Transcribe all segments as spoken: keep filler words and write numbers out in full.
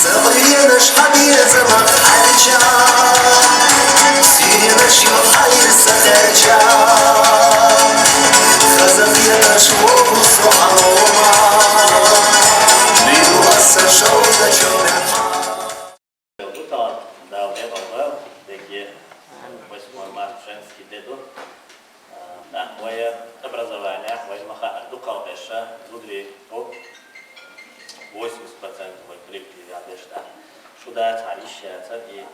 Сабренаш хьабирза мах хьарча, сиренаш ю хайр сахарча, хазахеташ вогу сохалома, миру аса шоу зачёмя. Ду талант Дала декъалда, деги восьмой март женский де ду. А, да, вай образование, вай маха ардукал беша, зудри по восемьдесят процентов вай коллективе бешта. Шуда царища цар и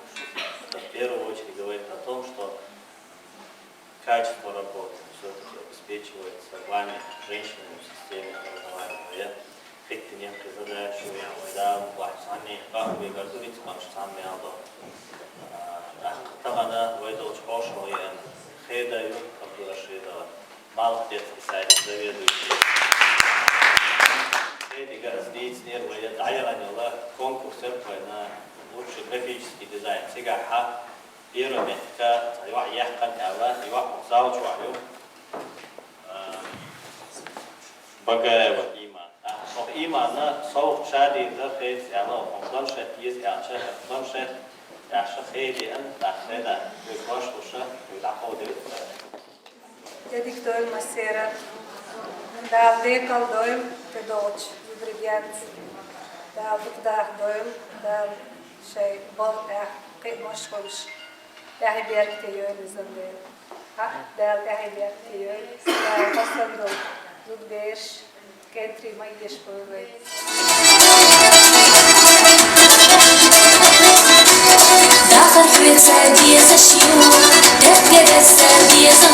в первую очередь говорит о том, что качество работы всё-таки обеспечивается вами, женщинами в системе образования. Вай хеттинен хеза дальше, вай да, вай сани, вай гордуриц, вай сами алба. А, тахана вай долч ошо, я, хеда ю, Абдурашидова. Малых детский садик, заведующий. Хеди гордиц, нер вай да, я, конкурс, вай на лучший графический дизайн. Сега ха, первое место, ца юа яхкан ала, юа завуч ваю. А, Багаева Иман. А, ох, Имана, сох шади да хейс, ала, ох, планшет есть, я, ча, планшет, я, ша хейди, ан, да, хейда, вы кош, уша, вы да ходи. Дедик дойл масера, Дала декъал дойл, те долч, зудригенц, Дала дук дах дойл, Дала шей бол, э, кхы машгулш, тяхи берг те йойл изан дейл. Ха, Дала тяхи берг те йойл, Дала хасан дол, зуд беш, кентри ма еш бойлай. Дахар хвеца деза шиу, дерт гереза деза